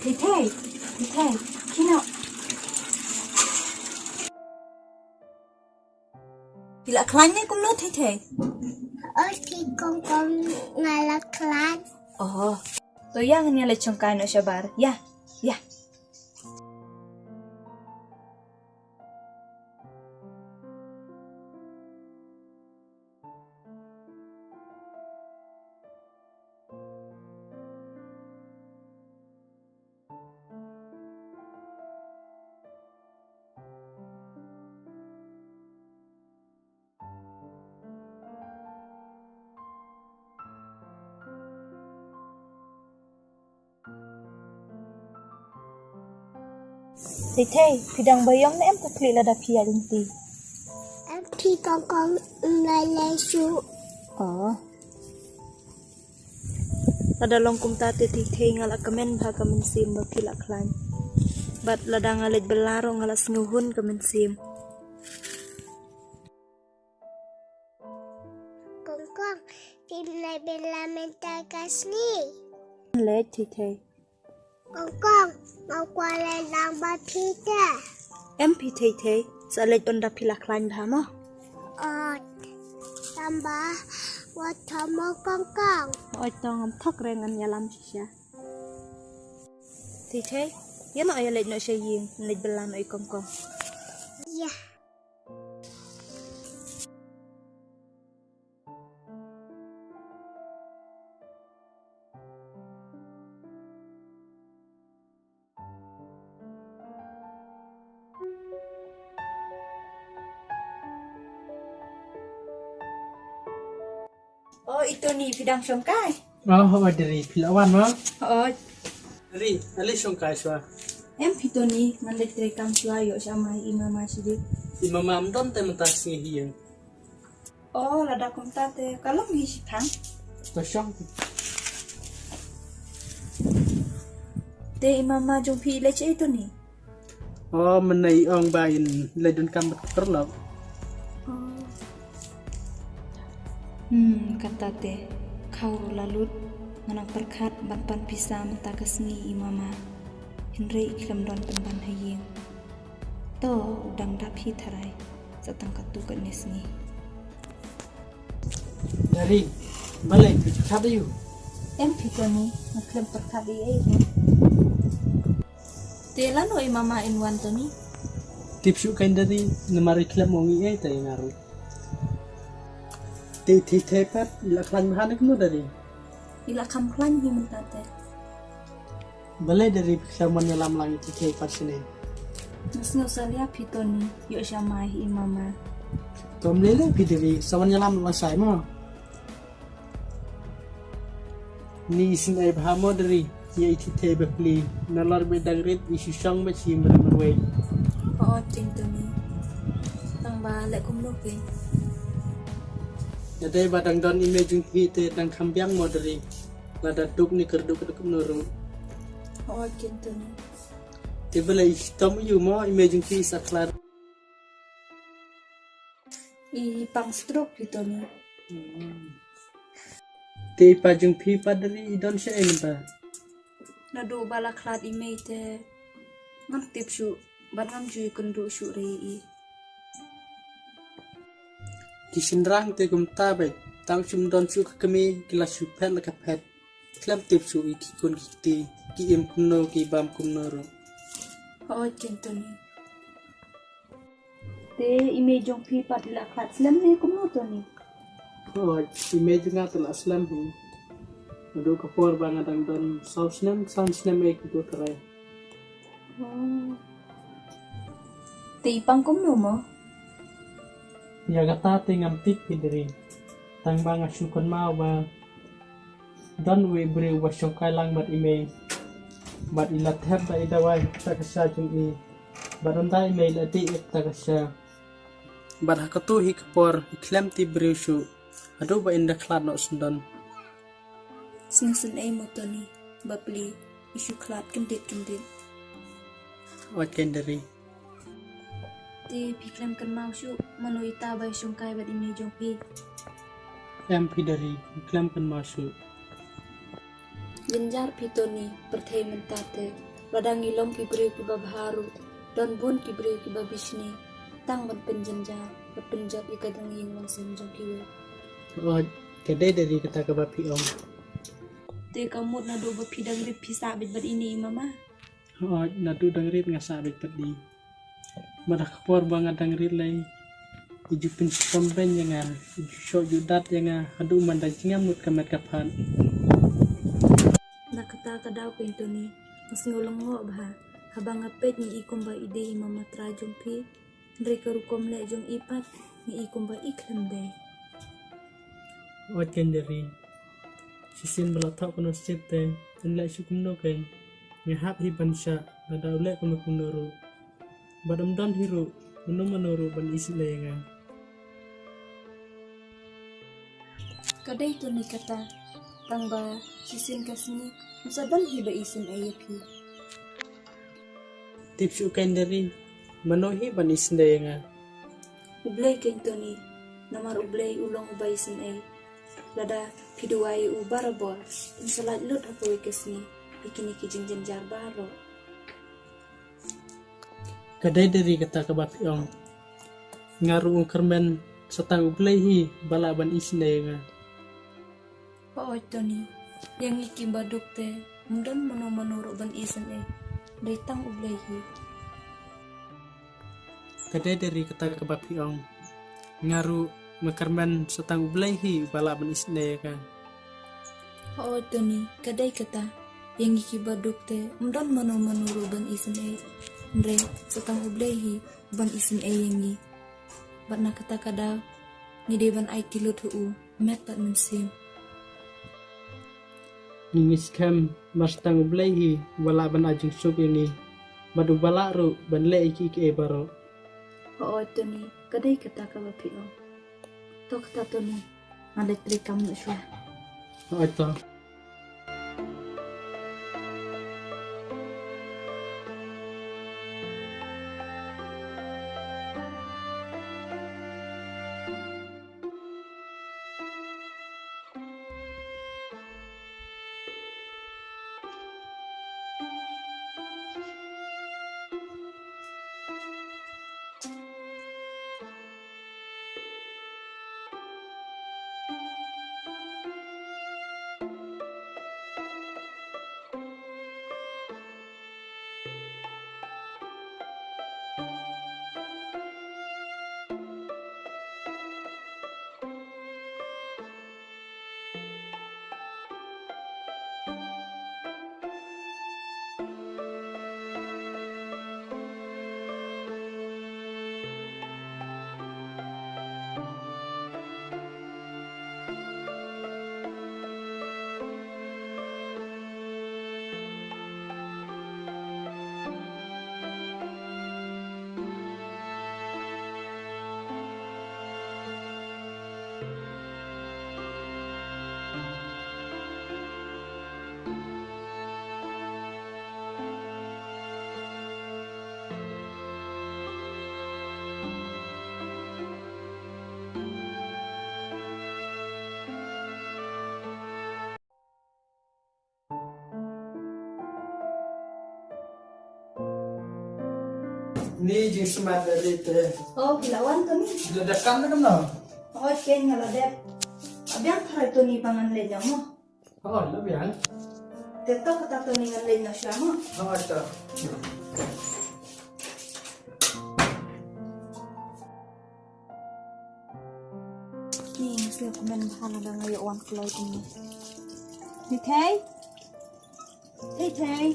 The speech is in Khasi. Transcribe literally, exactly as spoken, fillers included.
Thei thei, thei thei, khie noh. Phi la khlaiñ ne kumno thei thei? Oi phi kong kong, nga la khlaiñ. Oh. To ïa ngan ïa leit shongkai noh shabar. Ïa, ïa. Thei thei, phi dang baïong ne em ka khlieh lada phi ïaid lynti? Em phi kong kong, nga leh shuh. Oh. Lada long kumta te thei thei, nga la kmen bha ka mynsiem ba phi la khlaiñ. Bad lada nga leit bylla ruh nga la sngewhun ka mynsiem. Kong kong, phim leit bylla mynta ka sngi? Leit thei thei. Kong kong, nga kwah leit lang bad phi te. Em phi thei thei, sa leit ynda phi la khlaiñ bha mo. Ot, tang ba wat thok mo kong kong. Ot, to ngam thok re, ngan ïalam shisha. Thei thei, ïa noh ïa leit noh sha ïing, leit bylla noh i kong kong. Ïa. Oh, i Tony, phi dang shongkai? Oh, hooid Deri, phi la wan mo? Hooid. Deri, ale shongkai shuwa. Em phi Tony, ngan leit treikam shuwa, ïoh sha mai i mama sha dei. I mama ym don te mynta sngi hi ïing. Oh, lada kumta te ka long hi shipang. To shong. Te i mama jong phi i leit shaei Tony? Oh, mynne i ong ba in leit donkam bad ka paralok. Oh. Hmm, kata te, khaw ruh la lut, nga nang pyrkhat ban pan pisa mynta ka sngi i mama. Hynrei i khlem don pynban ha ïing. To, u dang dap hi tharai, sa tang katto katne sngi. Deri, balei phi pyrkhat aïu? Em phi Tony, nga khlem pyrkhat ei ei ruh. Te lano i mama in wan Tony? Tip shuh kein Deri, namar i khlem ong ei ei te ïa nga ruh. Te i Thei Thei pat, i la khlaiñ bha ne kumno Deri? I la kham khlaiñ hi mynta te. Balei Deri phi khlem wan ïalam lang i Thei Thei pat shane? Nga sngew salia phi Tony, ïoh sha mai hi i mama. To ym lei lei phi Deri, sa wan ïalam lang shai mo. Ni isynei bha mo Deri, ïa i Thei Thei bapli, nalor ba dang rit i shu shong bad shu ïeng marwei. Hooid keiñ Tony. Tang ba leh kumno keiñ. Ïa dei ba dang don i mei jong phi te dang kham biang mo Deri. Lada duk ne kyrduh kyrduh kumno ruh. Hooid keiñ Tony. Te balei i shitom aïu mo, i mei jong phi i sa khlad? I pang stroke phi Tony. Hmm. Te i pa jong phi pat Deri i don shaei mynta? Naduh ba la khlad i mei te ngam tip shuh bad ngam ju ïakynduh shuh re ïa i. Ki shynrang te kumta beit, tang shym don shuh ka kmie ki la shu phet la ka phet. Khlem tip shuh ïa ki khun ki kti, ki im kumno ki bam kumno ruh. Hooid keiñ Tony. Te i mei jong phi pat i la khlad slem ne kumno Tony? Hooid, i mei jong nga te la slem hi. Naduh ka por ba nga dang don saw snem, san snem ei kumto trai. Oh. Te i pang kumno mo? Ïa kata te ngam tip phi Deri. Tang ba nga shu kynmaw ba don uwei u briew uba shongkai lang bad i mei. Bad i la thep da i dawai ha ka sha jong i. Bad ynda i mei i la dih ïa ka sha. Bad ha kato hi ka por i khlem tip briew shuh. Haduh ba in da khlad noh syndon. Sngewsynei mo Tony, bapli i shu khlad kyndit kyndit. Wat keiñ Deri. Te phi khlem kynmaw shuh mano ita ba i shongkai bad i mei jong phi? Em phi Deri, khlem kynmaw shuh. Jynjar phi Tony, pyrthei mynta te Lada ngi long ki briew kiba bha ruh, don bun ki briew kiba bishni, tang ban pynjynjar, ban pynjot ïa ka dang ïing long sem jong kiwei. Oi, ka dei da ri kata kaba phi ong. Te ka mut naduh ba phi dang rit phi sah beit bad ine i mama? Oi, naduh dang rit nga sah beit bad i. Bad ha ka por ba nga dang rit lei, i ju pynchitom beiñ ïa nga, i ju shoh ju dat ïa nga, haduh man da jngiam lut ka met ka phad. Na kata ka daw keiñ Tony, nga sngew lyngngoh bha haba nga peit ngi i kumba i dei i mama trai jong phi. Hynrei ka rukom leh jong i pat ngi i kumba i khlem dei. Ot keiñ da ri. Shisien ba la thoh kano sip te, yn leh shu kumno keiñ. Nga hap hi ban shah, lada u leh kumno kumno ruh. Bad ym don hi ruh mano mano ruh ban isynei ïa nga. Ka dei Tony kata, tang ba shisien ka sngi ym sa don hi ba isynei ïa phi. Tip shuh keiñ da ri, mano hi ban isynei ïa nga? U Blei keiñ Tony, namar u Blei u long uba isynei. Lada phi duwai ïa u barabor, un sa lait lut ha kawei ka sngi ïa kine ki jingjynjar baroh. Ka dei da ri kata kaba phi ong. Nga ruh nga kyrmen sa tang u Blei hi ba lah ban isynei ïa nga. Hooid Tony, ïa ngi kiba duk te ym don mano mano ruh ban isynei, dei tang u Blei hi. Ka dei da ri kata kaba phi ong. Nga ruh nga kyrmen sa tang u Blei hi ba lah ban isynei ïa nga. Hooid Tony, ka dei kata. Ïa ngi kiba duk te ym don mano mano ruh ban isynei, hynrei sa tang u Blei hi ban isynei ïa ngi. Bad na kata ka daw ngi dei ban aiti lut ha u met bad mynsiem. Ngi ngi skhem ba sa tang u Blei hi uba lah ban ai jingsuk ïa ngi, bad uba lah ruh ban leh ïa kiei kiei baroh. Hooid Tony, ka dei kata kaba phi ong. To kata Tony, nga leit trei kam noh shuwa. Hooid to. Ni jingsmat da ri te. Oh, phi la wan Tony? La dep kam ne kumno? Oh, keiñ nga la dep. Ap biang tharai Tony ba ngan leit noh mo. Oh, la biang. Te to kata Tony ngan leit noh shuwa mo. Oh, to. Ni, nga sngewkmen bha lada nga ïoh wan kloi kumne. Ni Thei? Thei Thei.